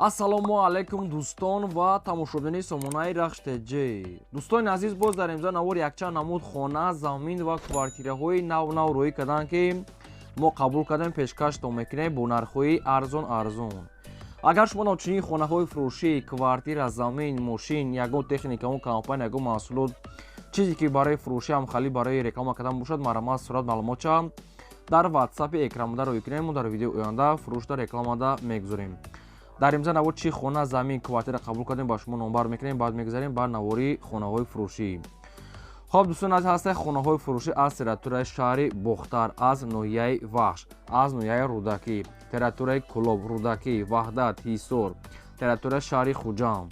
Ассалому алайкум, дӯстон ва тамошобинони сомонаи Рахш ТЖ. Дӯстони азиз, боз дар имзо навор якчанд намуд хона, замин ва квартираҳои нав-нав рӯй карданд, ки мо қабул кардем, пешкаштон мекунем бо нархҳои арзон арзон. Агар шумо навчунин хонаҳои фурӯшӣ, квартира, замин, мошин, ягон техника, он компания, ягон маҳсулот, чизе ки барои фурӯшӣ ҳам хали барои реклама кардан бошад, марҳамат, сурат маълумотча дар ватсапи экранбуда рӯй кунем. Мо дар видеои оянда фурӯшда рекламада мегузорем. Дар имза навор чӣ хона, замин, квартира қабул кардем, ба шумо номбар мекунем, баъд мегузарем ба навори хонаҳои фурӯшӣ. Хоб, дӯстон азиз, ҳастаи хонаҳои фурӯшӣ аз территорияи шаҳри Бохтар, аз ноҳияи Вахш, аз ноҳияи Рӯдакӣ, территорияи Кӯлоб, Рӯдакӣ, Ваҳдат, Ҳисор, территорияи шаҳри Хуҷанд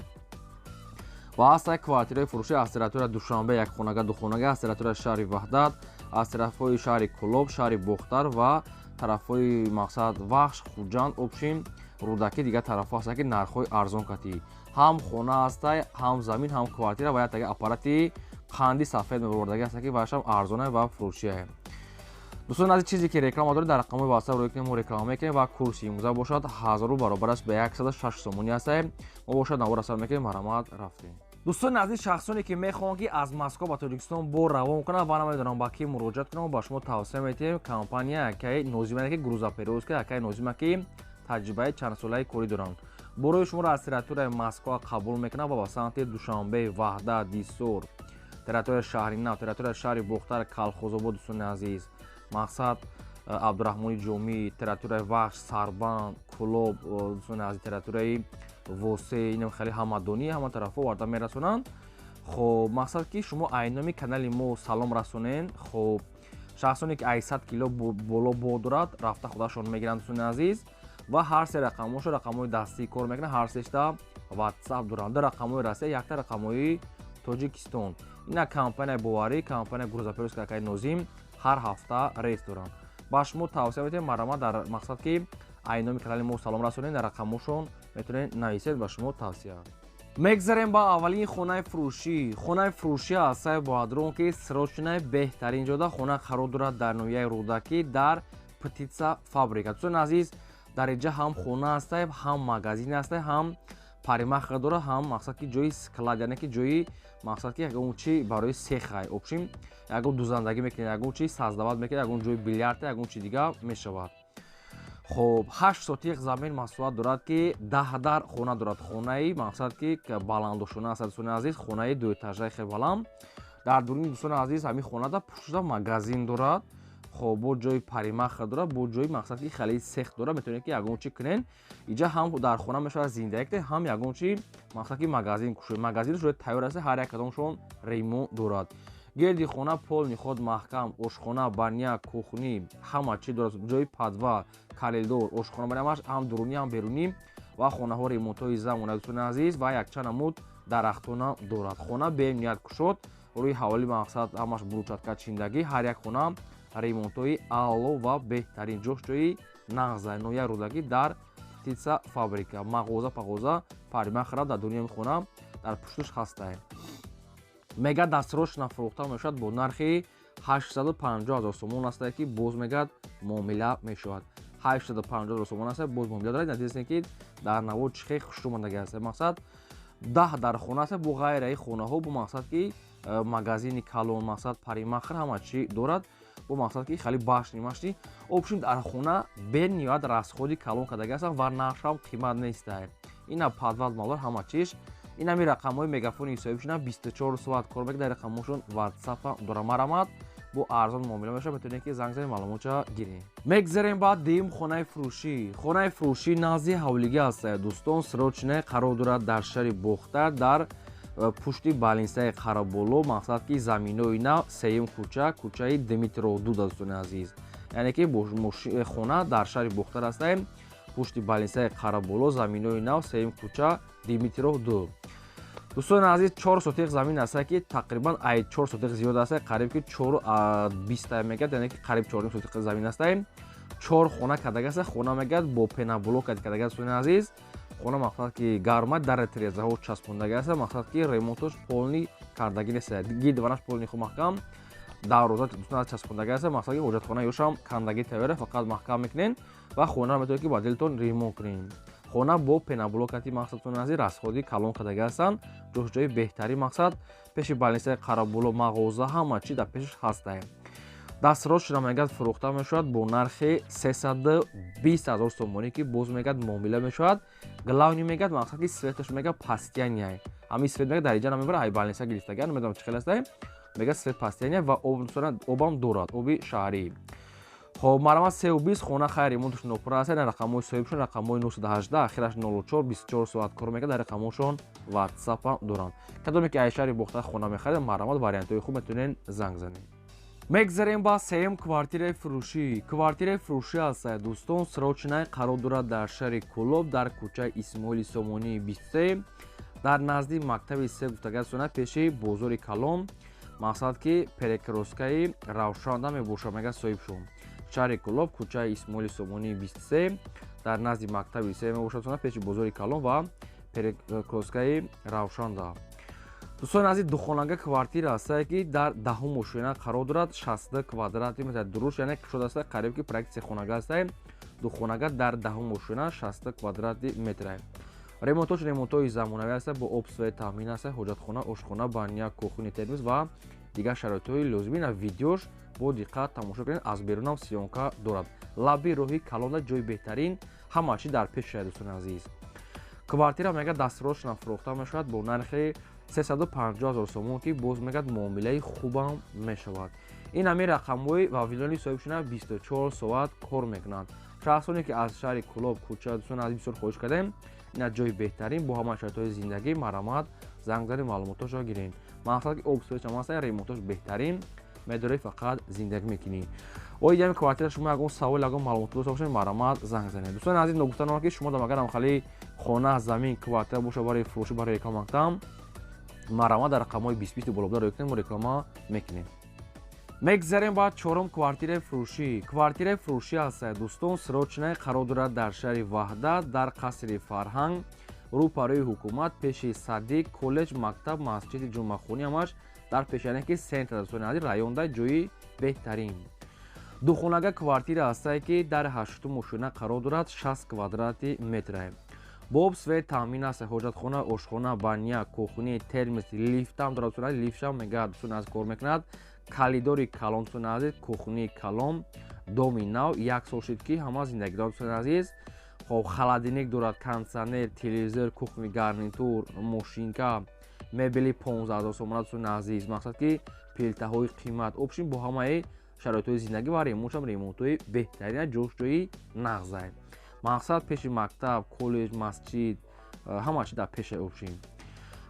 ва ҳастаи квартираи фурӯшӣ аз территорияи Душанбе, якхонага, духонага, аз территорияи шаҳри Ваҳдат, аз тарафҳои шаҳри Кӯлоб, шаҳри Бохтар ва тарафҳои мақсад Вахш, Хуҷанд, общем Рӯдакӣ, дигар тарафҳо ҳастанд, ки нархҳои арзон катӣ. Ҳам хона ҳастай, ҳам замин, ҳам квартира ва яктаги аппарати қанди сафед мебурдаги ҳаста, ки вайшам арзона ва фурӯшия. Дӯстон азиз, чизе ки реклама доред, дар рақамҳои WhatsApp рӯй кунем, мо реклама мекунем ва курси имрӯза бошад 1000 рубл баробар аст ба 106 сомонӣ ҳастай. Мо бошад навор асар мекунем, марҳамат, рафтем. Дӯстони азиз, шахсоне ки мехоҳанд, ки аз Москва ба Тоҷикистон бор равон кунанд ва намедонам ба кӣ муроҷиат кунам, ба шумо тавсия медиҳем компания якаи Нозима, ки грузоперевозка якаи Нозима, ки таҷрибаи чандсолаи корӣ доранд. Борои шуморо аз территорияи Москва қабул мекунанд ва ба самти Душанбе, Ваҳдат, Ҳисор, территорияи шаҳри Нав, территорияи шаҳри Бохтар, Калхозобод, дӯстони азиз, мақсад Абдураҳмони Ҷомӣ, территорияи Вахш, Сарбанд, Кӯлоб, дӯстони азиз, территорияи Восе, инам хеле ҳамадонӣ, ҳама тарафҳо оварда мерасонанд. Хоб, мақсад ки шумо айноми канали мо салом расонен. Хоб, шахсоне ки ай 100 кило боло бор дорад, рафта худашон мегиранд, дӯстони азиз, ва ҳар се рақамҳошо рақамҳои дастӣ кор мекунанд, ҳар сешта WhatsApp доранд. Ду рақамҳои Россия, якта рақамҳои Тоҷикистон. Ина компанияи боварӣ, компания грузоперевозка акаи Нозим ҳар ҳафта рейс доранд. Ба шумо тавсия медиҳем, марҳамат, дар мақсад ки айноми канали мо салом расонед, дар рақамҳошон метавонед нависед, ба шумо тавсия. Мегзарем ба аввалин хонаи фурӯшӣ. Хонаи фурӯшӣ аз сай Боадрон, ки срочный беҳтарин ҷода хона қарор дорад дар ноҳияи Рӯдакӣ, дар птицефабрика. Дӯстони азиз, дар инҷа ҳам хона ҳастай, ҳам магазин ҳастай, ҳам парикмахер дорад, ҳам мақсад ки ҷои склад, яъне ки ҷои мақсад ки ягон чи барои сехай, общем ягон дузандагӣ мекунед, ягон чи создавать мекунед, ягон ҷои билярд, ягон чи дига мешавад. Хоб, 8 сотиқ замин масоҳат дорад, ки 10 дар хона дорад. Хонаи мақсад ки баландошона аст, дӯстони азиз, хонаи дуэтажаи хеле баланд. Дар дуруни, дӯстони азиз, ҳамин хонада пуштуда магазин дорад. Хоб, бо ҷои парикмахер дорад, бо ҷои мақсад ки хеле сех дорад, метавонед ки ягон чи кунед. Иҷа ҳам дар хона мешавад зиндагӣ кунед, ҳам ягон чи мақсад ки магазин кушоед. Магазинаш уже тайёр аст, ҳар як кадомшон ремонт дорад. Гирди хона полный ход маҳкам, ошхона, баня, кухня, ҳама чи дорад, ҷои подвал, коридор, ошхона, ҳамаш ҳам дурунӣ, ҳам берунӣ ва хонаҳо ремонтҳои замона, дӯстони азиз, ва якчанд намуд дарахтона дорад. Хона бениҳоят кушод, рӯи ҳаволи мақсад ҳамаш брусчатка чиндагӣ, ҳар як хона ремонтҳои аъло ва беҳтарин. Ҷош ҷои нағза, ноҳияи Рӯдакӣ, дар птицефабрика. Мағоза, пағоза, парикмахера дар дунёи хона дар пуштуш ҳастай. Мегӯяд, дастсрочно фурӯхта мешавад бо нархи 850 ҳазор сомон астае, ки боз мегӯяд муомила мешавад. 850 ҳазор сомон аст, боз муомила дорад. Надидестем, ки дар навор чӣ хел хушрӯ омадаги аст. Мақсад 10 дар хона аст, бо ғайраи хонаҳо, бо мақсад ки магазини калон, мақсад парикмахер, ҳама чӣ дорад, бо мақсад ки хеле башни машни, общем дар хона бениҳоят расходи калон кардаги ҳастанд ва нархшам қимат нестай. Ина подвал малор, ҳама чиш. Ин ҳами рақамҳои мегафони ҳисобӣ шуда, 24 соат кор мекунад, дар рақамҳошон ватсапа дора. Марҳамат, бо арзон муомила мешавад, метавонед ки занг занед, маълумотча гиред. Мегзарем ба дуюм хонаи фурӯшӣ. Хонаи фурӯшӣ назди ҳавлигӣ ҳастае, дӯстон, срочный қарор дорад дар шаҳри Бохтар, дар пушти больницаи Қараболо, мақсад ки заминои нав, сеюм кӯча, кӯчаи Дмитров 2, дӯстони азиз. Яъне ки хона дар шаҳри Бохтар ҳастае, пушти больницаи Қараболо, заминои нав, сеюм кӯча, Дмитров 2. Дӯстони азиз, 4 сотиқ замин аста, ки тақрибан ай 4 сотиқ зиёд аста, қариб ки 4,20 мегӯяд, яъне ки қариб 4 сотиқ замин аста. Чор хона кардаги аста. Хона мегӯяд бо пеноблок кардаги, дӯстони азиз. Хона мақсад ки гарма, дар тирезаҳо часпондаги аста, мақсад ки ремонтош полный кардагӣ нест, гидванаш полный хуб маҳкам, дарвоза, дӯстон, часпондаги аста. Мақсад ки ҳоҷатхона ёшам кандагӣ тайёра, фақат маҳкам мекунен ва хонаро метавонед ки ба дилтон ремонт кунед. Хона бо пеноблокати мақсадтон азиз расходи калон кардагӣ ҳастанд. Ҷош ҷои беҳтарин мақсад пеши больницаи Қарабуло, мағоза, ҳама чи дар пешаш ҳастае. Дастрош шуда мегӯяд фурӯхта мешавад бо нархи 320 000 сомонӣ, ки боз мегӯяд муомила мешавад. Главный мегӯяд мақсад ки светаш мегӯяд постоянный. Ҳамин свет мегӯяд дар иҷа намебара, ай больница гирифтага, намедонам чӣ хел астае. Мегӯяд свет постоянный ва обам дорад, оби шаҳрӣ. Хоб, марҳамат, 320 хона хайр, ремонташ нопура аст. Рақамҳои соҳибшон рақамҳои 918, ахираш 04, 24 соат кор мекунад. Дар рақамҳошон ватсапам доранд. Кадоме ки ай шаҳри Бохтар хона мехаред, марҳамат, вариантҳои хуб, метавонед занг занед. Мегзарем ба сеюм квартираи фурӯшӣ. Квартираи фурӯшӣ аст, дӯстон, срочный, қарор дорад дар шаҳри Кӯлоб, дар кӯчаи Исмоили Сомонии 23, дар назди мактаби се гуфтагасона, пеши бозори калон, мақсад ки перекрёсткаи Равшанда мебошад. Мега соҳибшон шаҳри Кӯлоб, кӯчаи Исмоили Сомонии 23, дар назди мактаби се мебошад, пеши бозори калон ва перекрёсткаи Равшанда. Дӯстони азиз, духонага квартира ҳастае, ки дар даҳум ошёна қарор дорад, 62 квадрати метр дуруш, яъне кушод аста, қариб ки проект сехонага ҳастае. Духонага дар даҳум ошёна, 62 квадрати метра. Ремонтош ремонтҳои замонавӣ аста, бо об, свет таъмин аста, ҳоҷатхона, ошхона, баня, кухни, термос ва дигар шароитҳои лозимӣ. На видеош бо диққат тамошо кунед, аз берунам съёмка дорад. Лаби роҳи калонда, ҷои беҳтарин, ҳама чи дар пеш шуда. Дӯстони азиз, квартира мега дастрошна фурӯхта мешавад бо нархи 350 000 сомон, ки боз мегӯяд муомилаи хубам мешавад. Ин ҳамин рақамҳои вавилони соҳибшона 24 соат кор мекунанд. Шахсоне ки аз шаҳри Кӯлоб, кӯча, дӯстони азиз, бисёр хоҳиш кардем, ин аз ҷои беҳтарин бо ҳама шароитҳои зиндагӣ, марҳамат, занг занед, маълумотошро гиред. Мақсад ки об, свет ҳам аста, ремонтош беҳтарин, медоред, фақат зиндагӣ мекунӣ. Оид ҳами квартира шумо ягон савол, ягон маълумот дошта бошед, марҳамат, занг занед. Дӯстони азиз, ногуфта ки шумо дам агарам хали хона, замин, квартира боша барои фурӯшӣ, барои реклама мактам, марҳамат, дар рақамҳои 20 20 болобда рӯй кунем, мо реклама мекунем. Мегзарем ба чорум квартираи фурӯшӣ. Квартираи фурӯшӣ ҳаст, дӯстон, срочный, қарор дорад дар шаҳри Ваҳдат, дар қасри фарҳанг, рӯпарӯи ҳукумат, пеши садик, коллеҷ, мактаб, масҷиди ҷумъахонӣ, ҳамаш дар пеш, яъне ки центр, дӯстони азиз, районда, ҷои беҳтарин. Духонага квартира ҳастае, ки дар ҳаштум ошёна қарор дорад, 60 квадрати метрае, бо об, свет таъмин аст, ҳоҷатхона, ошхона, баня, кухни, термос, лифтам дорад. Дӯстони азиз, лифтшам мега, дӯстони азиз, кор мекунад, калидори калон. Дӯстони азиз, кухни калон, доми нав, як сол шуд ки ҳама зиндагӣ дорад. Дӯстони азиз, хоб, холодильник дорад, кондитсионер, телевизор, кухни гарнитур, мошинка, мебели 15 000 сомона. Дӯстони азиз, мақсад ки плитаҳои қимат, общем, бо ҳамаи шароитҳои зиндагӣ ва ремонтшам ремонтҳои беҳтарина, ҷош ҷои нағзай, мақсад пеши мактаб, коллеҷ, масҷид, ҳама чи дар пешаи. Общем,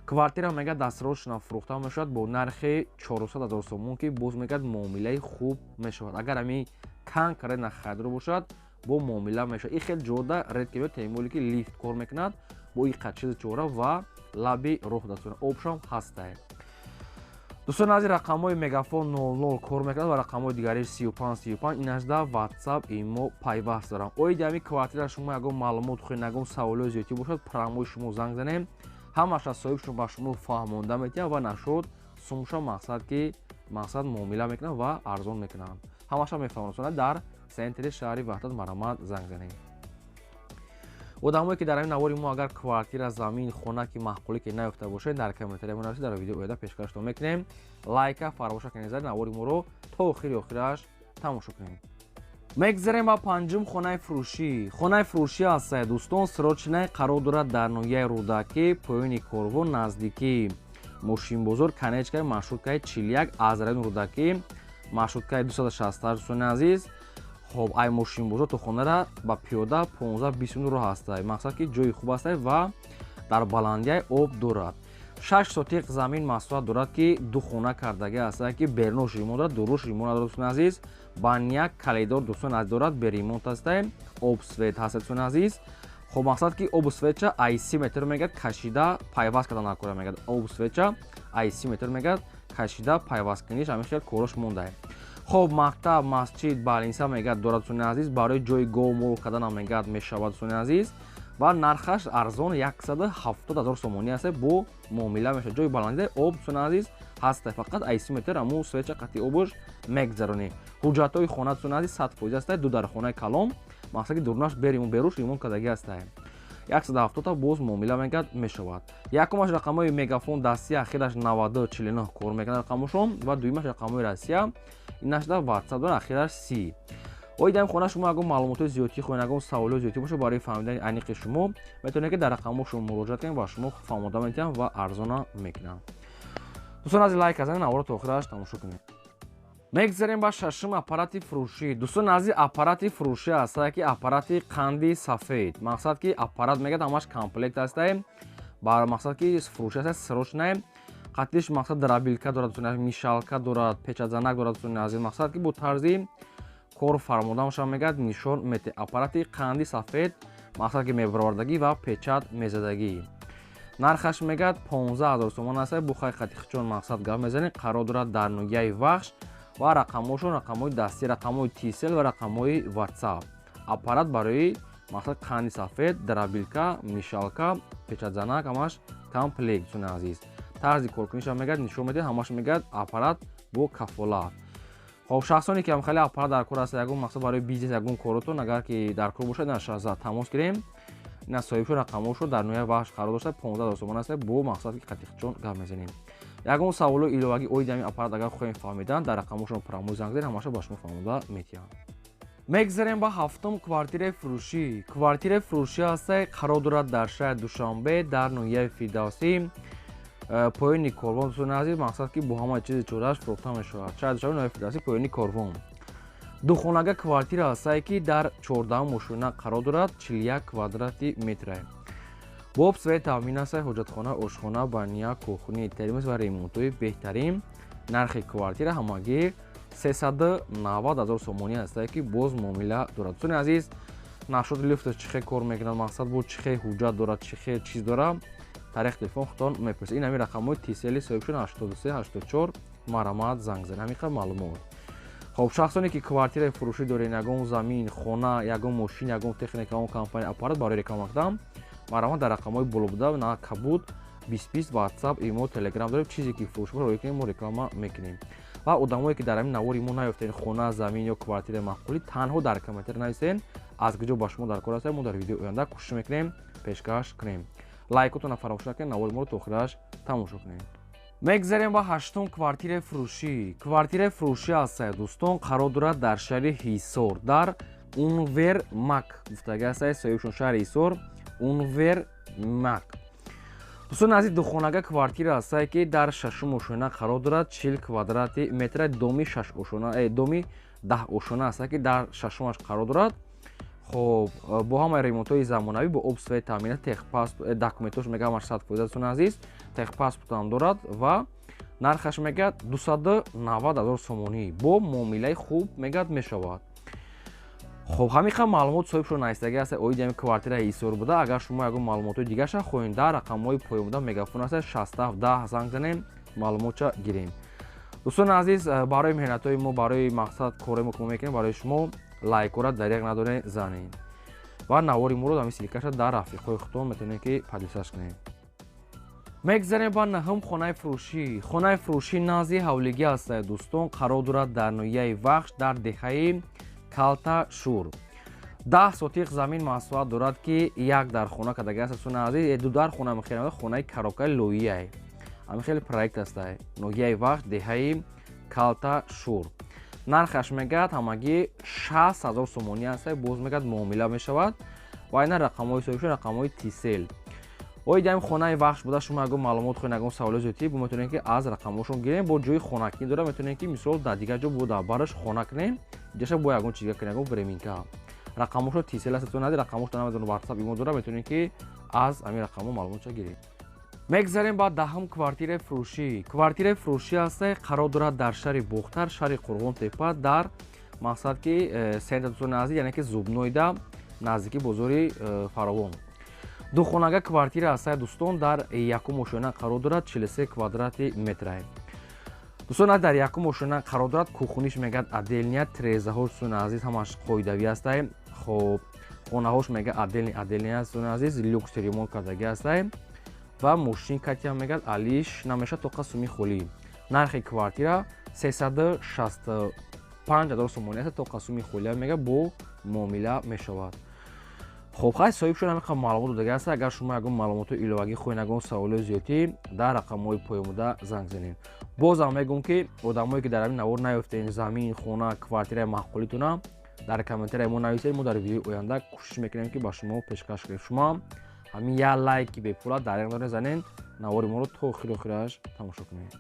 квартира мега дастрошна фурӯхта мешавад бо нархи 400 000 сомон, ки боз мегӯяд муомилаи хуб мешавад. Агар ҳамин конкретно харидор бошад, бо муомила мешавад. Ин хел ҷода редко меояд, тем более ки лифт кор мекунад, бо и қад чизи чора ва лаби роҳ дастона обшам ҳастае. Дӯстони азиз, рақамҳои Мегафон 00 кор мекунад ва рақамҳои дигари 35 35, инаш да Ватсап, имо пайваст дорам. Оиди ҳамин квартира шумо ягон маълумот хоҳед, ягон саволҳои зиёдтӣ бошад, прямой шумо занг занем, ҳамааш аз соҳибшон ба шумо фаҳмонда метиҳад ва нашуд сумша, мақсад ки мақсад муомила мекунанд ва арзон мекунанд, ҳамаша мефаҳмонад. Дар центри шаҳри Ваҳдат, марҳамат, занг занем. Одамое ки дар ҳамин навори мо агар квартира, замин, хона ки маъқулӣ ки наёфта бошед, дар комментария менависед, дар видео ояда пешкаштон мекунем. Лайка фаромӯша кунед, навори моро то охири охираш тамошо кунед. Мегзарем ба панҷум хонаи фурӯшӣ. Хонаи фурӯшӣ ҳастае, дӯстон, срочный, қарор дорад дар ноҳияи Рӯдакӣ, поёни корвон, наздикии мошинбозор, конечкаи маршруткаи 41 аз райони Рӯдакӣ, маршруткаи 268. Дӯстони азиз, хоб, ай мошинбозор то хонара ба пиёда 15-20 минут роҳ ҳастай. Мақсад ки ҷои хуб ҳастай ва дар баландияй, об дорад. 6 сотиқ замин масоҳат дорад, ки ду хона кардагӣ ҳастае, ки берунош ремонт дорад, дуруш ремонт надорад. Дӯстони азиз, баня, калидор, дӯстони азиз, дорад, беремонт ҳастай, об, свет ҳаста. Дӯстони азиз, хоб, мақсад ки обу светча ай 30 метр мегӯяд кашида пайваст карда накора. Мегӯяд обу светча ай 30 метр мегӯяд кашида пайваст куниш, ҳамин хел корош мондае. Хоб, мактаб, масҷид, больница мегӯяд дорад. Дӯстони азиз, барои ҷои гов мол карданам мегӯяд мешавад. Дӯстони азиз, ва нархаш арзон, 170 000 сомонӣ аст, бо муомила мешавад. Ҷои баландида, об, дӯстони азиз, ҳаста, фақат ай 30 метр аму свеча қатъи обош мегзаронӣ. Ҳуҷҷатҳои хона, дӯстони азиз, 100% аста. Ду дархонаи калон, мақсад ки дурнаш беримон, беруш ремонт кардагӣ ҳастае. 170 боз муомила мегад мешавад. Якумаш рақамҳои Мегафон дастӣ, ахираш 9249 кор мекунад рақамошон, ва дуюмаш рақамҳои Россия, инашда WhatsApp дорад, ахираш 30. Оид дар хона шумо ягон маълумотҳои зиёдтӣ хоҳед, ягон саволҳои зиёдтӣ бошад барои фаҳмидани аниқи шумо, метавонед ки дар рақамҳошон муроҷиат кунед ва шумо фаҳмода метиҳанд ва арзона мекунанд. Дӯстон азиз, лайк азанед, наворо то охираш тамошо кунед. Мегзарем ба шашум аппарати фурӯшӣ. Дӯстон азиз, аппарати фурӯшӣ ҳастае ки аппарати қанди сафед. Мақсад ки аппарат мегӯяд ҳамаш комплект ҳастае. Бар мақсад ки фурӯшӣ ҳастае, срочное. Қатиш мақсад дробилка дорад, дӯстон азиз, мешалка дорад, печатзанак дорад, дӯстон азиз. Мақсад ки бо тарзи кор фармода мешавад, мегӯяд нишон мете. Аппарати қанди сафед, мақсад ки мебаровардагӣ ва печат мезадагӣ. Нархаш мегӯяд 15 000 сомон аст. Бо хай қатихчон мақсад гап мезанем, қарор дорад дар ноҳияи Вахш ва рақамҳошон рақамҳои дастӣ, рақамҳои Тисел ва рақамҳои WhatsApp. Аппарат барои мақсад қанди сафед, дробилка, мешалка, печатзанак, ҳамаш комплект, дӯстони азиз. Тарзи коркуниша мегӯяд нишон медиҳад, ҳамаш мегӯяд аппарат бо кафолат. Хоб, шахсоне ки хеле аппарат дар кор аст, ягон мақсад барои бизнес, ягон коротон агар ки дар кор бошад, на тамос гирем. Ина соҳибшо рақамҳошо дар ноҳияи Вахш қарор дошта, 15 000 сомон аст, бо мақсад ки қатиқчон гап мезанем. Ягон саволу иловагӣ оиди ҳамин аппарат агар хоҳем фаҳмидан, дар рақамҳошон прямой занг занед, ҳамаша ба шумо фаҳмода метиҳанд. Мегзарем ба ҳафтум квартираи фурӯшӣ. Квартираи фурӯшӣ ҳастае, қарор дорад дар шаҳри Душанбе, дар ноҳияи Фирдавсӣ, поёни корвон. Дӯстони азиз, мақсад ки бо ҳамаи чизи чорааш фурӯхта мешавад. Шаҳри Душанбе, ноҳияи Фирдавсӣ, поёни корвон. Духонага квартира ҳастае ки дар 14-ум ошёна қарор дорад, 41 квадрати метрае. Бо об, свет таъмин аст, ҳоҷатхона, ошхона, баня, кухни, термос ва ремонтҳои беҳтарин. Нархи квартира ҳамагӣ 390 000 сомонӣ ҳастае ки боз муомила дорад. Дӯстони азиз, нашоти лифташ чӣ хел кор мекунад, мақсад бо чӣ хел ҳуҷҷат дорад, чӣ хел чиз дорад, тариқи телефон худтон мепурсед. Ин ҳамин рақамҳои Тисели соҳибшон 83 84, марамат занг занед. Ҳамин қадр маълумот. Хоб, шахсоне ки квартираи фурӯшӣ доред, ягон замин, хона, ягон мошин, ягон техника, ягон компания, аппарат барои реклама кардан, марамат дар рақамҳои боло буда на кабуд 2020 WhatsApp, имо, Telegram дорем. Чизе ки фурӯш бошад, рӯй кунем, мо реклама мекунем. Ва одамое ки дар ҳамин навори мо наёфтед хона, замин ё квартираи маъқулӣ, танҳо дар комментар нависен аз куҷо ба шумо дар кор аст, мо дар видеои оянда кӯшиш мекунем пешкаш кунем. Лайкотонро фаромӯш накунед, навори моро то охираш тамошо кунед. Мегзарем ба ҳаштум квартираи фурӯшӣ. Квартираи фурӯшӣ ҳастае, дӯстон, қарор дорад дар шаҳри Ҳисор, дар Унвермак гуфтагӣ ҳастае, соҳибшон шаҳри Ҳисор, Унвермак. Дӯстони азиз, духонага квартира ҳастае ки дар шашум ошёна қарор дорад, 40 квадрати метра, доми шаш ошёна, доми 10 ошёна ҳастае ки дар шашумаш қарор дорад. Хоб, бо ҳамаи ремонтҳои замонавӣ, бо об, свет таъминат, техпаспорт, документош мега ҳамаш 100%. Дӯстони азиз, техпаспортам дорад ва нархаш мегӯяд 290 000 сомонӣ, бо муомилаи хуб мегӯяд мешавад. Хоб, ҳамин қадр маълумот соҳибшон наистагӣ аст оиди ҳамин квартираи Ҳисор буда. Агар шумо ягон маълумотҳои дигарша хоҳед, дар рақамҳои поён буда Мегафон аст, 67 10 занг занем, маълумотша гирем. Дӯстони азиз, барои меҳнатҳои мо, барои мақсад кори мо ки мо мекунем, барои шумо лайкора дареғ надоред занед ва навори моро ҳамин ссылкаша дар рафиқҳои худтон метавонед ки поделиться кунед. Мегзарем ба наҳум хонаи фурӯшӣ. Хонаи фурӯшӣ назди ҳавлигӣ ҳастае, дӯстон, қарор дорад дар ноҳияи Вахш, дар деҳаи Калташур. 10 сотиқ замин масоҳат дорад ки як дар хона кардагӣ аст. Дӯстони азиз, ду дар хона мехеле, хонаи коробкаи лоиҳае, ҳамин хеле проект ҳастае. Ноҳияи Вахш, деҳаи Калташур. Нархаш мегӯяд ҳамагӣ 60 000 сомонӣ ҳастае, боз мегӯяд муомила мешавад. Ва ина рақамҳои соҳибшон, рақамҳои Тисел. Оиди ҳамин хонаи Вахш буда шумо ягон маълумот хоҳед, ягон саволи зиёдтӣ, бо метавонед ки аз рақамҳошон гирем. Бо ҷои хонакунӣ дорад, метавонед ки мисол дар дигар ҷо бо дар бараш хона кунем, иҷаша бо ягон чизга кунем, ягон временка. Рақамҳошо Тисел аст, рақамҳош намедонам, WhatsApp, имо дорад, метавонед ки аз ҳамин рақамҳо маълумотша гиред. Мегзарем ба даҳум квартираи фурӯшӣ. Квартираи фурӯшӣ ҳастае, қарор дорад дар шаҳри Бохтар, шаҳри Қурғонтепа, дар мақсад ки центр, дӯстони азиз, яъне ки Зубнойда, наздики бозори Фаровон. Духонага квартира ҳастае, дӯстон, дар якум ошёна қарор дорад, 43 квадрати метрае. Дӯстон, дар якум ошёна қарор дорад, кухниш мегӯяд отдельный, трезаҳош, дӯстони азиз, ҳамаш қоидавӣ ҳастае. Хоб, хонаҳош мегӯяд отдельный отдельный аст, дӯстони азиз, люкс ремонт кардагӣ ҳастае ва мошин катиам мегӯяд алиш намешавад, тоқа суми холӣ. Нархи квартира 365 000 сомонӣ аст, тоқа суми холия мегӯяд бо муомила мешавад. Хоб, хай, соҳиб шуд, ҳамин қадр маълумот додага аст. Агар шумо ягон маълумоти иловагӣ хоҳед, ягон саволои зиёдтӣ, дар рақамҳои поёнбуда занг занед. Бозам мегӯм, ки одамое ки дар ҳамин навор наёфтем, замин, хона, квартираи маъқулитона дар комментарияи мо нависед. Мо дар видеои оянда кӯшиш мекунем, ки ба шумо пешкаш кунем. Шумо ҳам ҳамин як лайки бепула дар як дона занед, навори моро то охири охираш тамошо кунед.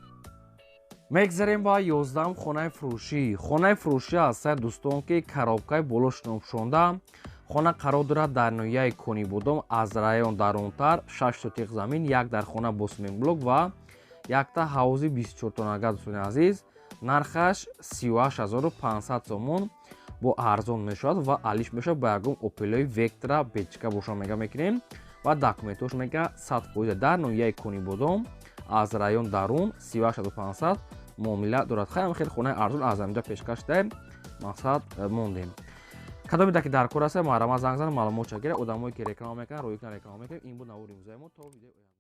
Мегзарем ба 11-ум хонаи фурӯшӣ. Хонаи фурӯшӣ ҳастад, дӯстон, ки коробкаи боло пӯшонда. Хона қарор дорад дар ноҳияи Конибодом, аз район дарунтар, 6 сотиқ замин, як дар хона бо блок ва якта ҳавзи 24 тонага. Дӯстони азиз, нархаш 38 500 сомон, бо арзон мешавад ва алиш мешавад ба ягон Опелои Вектра бечка боша мега мекунем. Ва документош мега 100%. Дар ноҳияи Конибодом, аз район дарун, 38 500 муомила дорад. Хайам, хеле хонаи арзон аз ҳаминҷа пешкаш даем, мақсад мондем. Кадоме ки дар кор аста, марҳамат, занг зан, маълумот чагира. Одамое ки реклама мекунанд, рӯйкна реклама мекунем. Ин буд навори имрӯзаи мо. То видеои оянда.